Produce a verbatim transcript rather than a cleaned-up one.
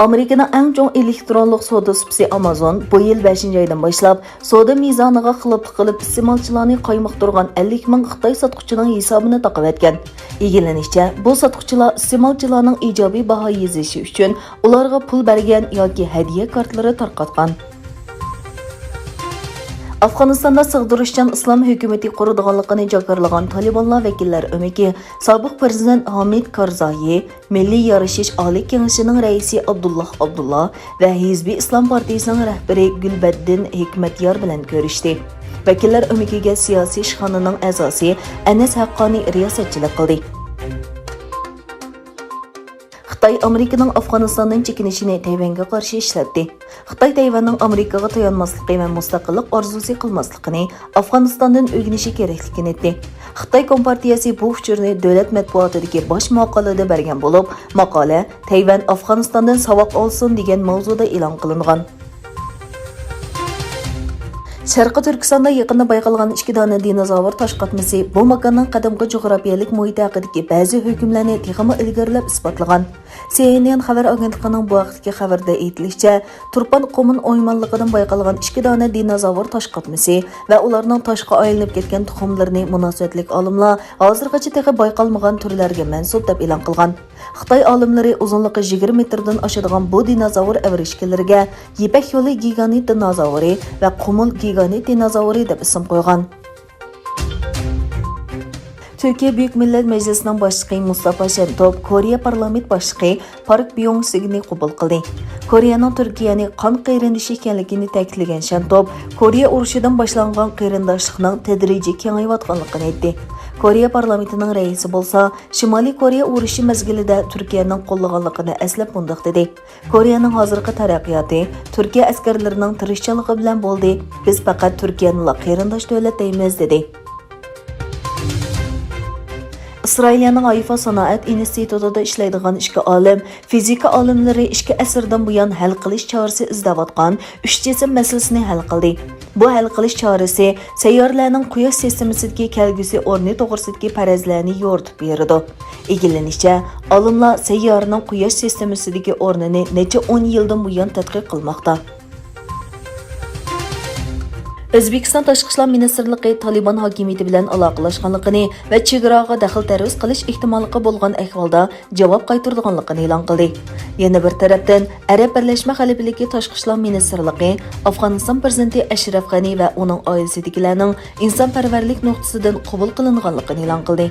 ئامېرىكىنىڭ ئەڭ چوڭ ئېلېكترونلۇق سودا سۇپىسى ئامازون بۇ يىل بەشىنچى ئايدىن باشلاپ سودا مىزانىغا خىلاپلىق قىلىپ، ئىستېمالچىلارنى قايمۇقتۇرغان ئەللىك مىڭ خىتاي ساتقۇچىنىڭ ھېسابىنى تاقىۋەتكەن. ئىگىلىنىشىچە، بۇ ساتقۇچىلار ئىستېمالچىلارنىڭ ئىجابىي باھا يېزىشى ئۈچۈن ئۇلارغا پۇل بەرگەن ياكى ھەدىيە كارتىلىرى تارقاتقان. ئافغانىستاندا سىغدۇرۇشچان ئىسلام ھۆكۈمىتى قۇرىدىغانلىقىنى جاكارلىغان تالىبانلار ۋەكىللەر ئۆمىكى سابىق پىرېزىدېنت ھامىد كارزايى، مىللىي يارىشىش ئالىي كېڭىشىنىڭ رەئىسى ئابدۇللا ئابدۇللا ۋە ھىزبىي ئىسلام پارتىيىسىنىڭ رەھبىرى گۈلبەددىن ھېكمەتيار بىلەن كۆرۈشتى. ۋەكىللەر ئۆمىكىگە سىياسىي ئىشخانىنىڭ ئەزاسى ئەنەس ھەققانى رىياسەتچىلىك قىلدى. خىتاي ئامېرىكىنىڭ ئافغانىستاندىن چېكىنىشىنى تەيۋەنگە قارشى ئىشلەتتى. خىتاي تەيۋەننىڭ ئامېرىكىغا تايانماسلىقى ۋە مۇستەقىللىق ئارزۇسى قىلماسلىقىنى، ئافغانىستاندىن ئۆگىنىشى كېرەكلىكىنى ئېيتتى. خىتاي كومپارتىيەسى بۇ ئۇچۇرنى دۆلەت مەتبۇئاتىدىكى باش ماقالىدە بەرگەن بولۇپ، ماقالە تەيۋەن ئافغانىستاندىن ساۋاق ئالسۇن دېگەن ماۋزۇدا ئېلان قىلىنغان. شەرقىي تۈركىستاندا يېقىندا بايقالغان ئىككى دانە دىنوزاۋر تاش قاتمىسى بۇ ماكاننىڭ قەدىمكى جۇغراپىيەلىك مۇھىتى ھەققىدىكى بەزى ھۆكۈملەرنى تېخىمۇ ئىلگىرىلەپ ئىسپاتلىغان. سى ئېن ئېن خەۋەر ئاگېنتلىقىنىڭ بۇ ھەقتىكى خەۋىرىدە ئېيتىلىشىچە، تۇرپان قۇمۇن ئويمانلىقىدىن بايقالغان ئىككى دانە دىنوزاۋر تاش قاتمىسى ۋە ئۇلارنىڭ تاشقا ئايلىنىپ كەتكەن تۇخۇملىرىنى مۇناسىۋەتلىك ئالىملار ھازىرغىچە تېخى بايقالمىغان تۈرلەرگە مەنسۇپ دەپ ئېلان قىلغان. خىتاي ئالىملىرى ئۇزۇنلۇقى يىگىرمە مېتىردىن ئاشىدىغان بۇ دىنوزاۋر ئەۋرىشكىلىرىگە يىپەك يولى گىگانت دىنوزاۋرى ۋە قۇمۇل گىگانت دىنوزاۋرى دەپ ئىسىم قويغان. تۈركىيە بۈيۈك مىللەت مەجلىسىنىڭ باشلىقى مۇستافا شەنتوپ كورېيە پارلامېنت باشلىقى پارك بيوڭ سىگنى قوبۇل قىلدى. كورېيەنىڭ تۈركىيەنى قان قېرىندىشى ئىكەنلىكىنى تەكىتلىگەن شەنتوپ، كورېيە ئۇرۇشىدىن باشلانغان قېرىنداشلىقنىڭ تەدرىجىي كېڭىيىۋاتقانلىقىنى ئېيتتى. كورېيە پارلامېنتىنىڭ رەئىسى بولسا شىمالىي كورېيە ئۇرۇشى مەزگىلىدە تۈركىيەنىڭ قوللىغانلىقىنى ئەسلەپ مۇنداق دېدى: كورېيەنىڭ ھازىرقى تەرەققىياتى تۈركىيە ئەسكەرلىرىنىڭ تىرىشچانلىقى بىلەن بولدى، بىز پەقەت تۈركىيەنىلا قېرىنداش دۆلەت دەيمىز، دېدى. ئىسرائىلىيەنىڭ ھايفا سانائەت ئىنستىتۇتىدا ئىشلەيدىغان ئىككى ئالىم، فىزىكا ئالىملىرى ئىككى ئەسىردىن بۇيان ھەل قىلىش چارىسى ئىزدەۋاتقان ئۈچ جىسىم مەسىلىسىنى ھەل قىلدى. بۇ ھەل قىلىش چارىسى سەييارىلەرنىڭ قۇياش سىستېمىسىدىكى كەلگۈسى ئورنى توغرىسىدىكى پەرەزلەرنى يورۇتۇپ بېرىدۇ. ئىگىلىنىشىچە، ئالىملار سەييارىنىڭ قۇياش سىستېمىسىدىكى ئورنىنى نەچچە ئون يىلدىن بۇيان تەتقىق قىلماقتا. ئۆزبېكىستان تاشقى ئىشلار مىنىستىرلىقى تالىبان ھاكىمىيىتى بىلەن ئالاقىلەشكەنلىكىنى ۋە چېگراغا دەخلى-تەرۇز قىلىش ئېھتىماللىقى بولغان ئەھۋالدا جاۋاب قايتۇرىدىغانلىقىنى ئېلان قىلدى. يەنە بىر تەرەپتىن، ئەرەب بىرلەشمە خەلىپىلىكى تاشقى ئىشلار مىنىستىرلىقى ئافغانىستان پىرېزىدېنتى ئەشرەف غەنى ۋە ئۇنىڭ ئائىلىسىدىكىلەرنىڭ ئىنسانپەرۋەرلىك نۇقتىسىدىن قوبۇل قىلىنغانلىقىنى ئېلان قىلدى.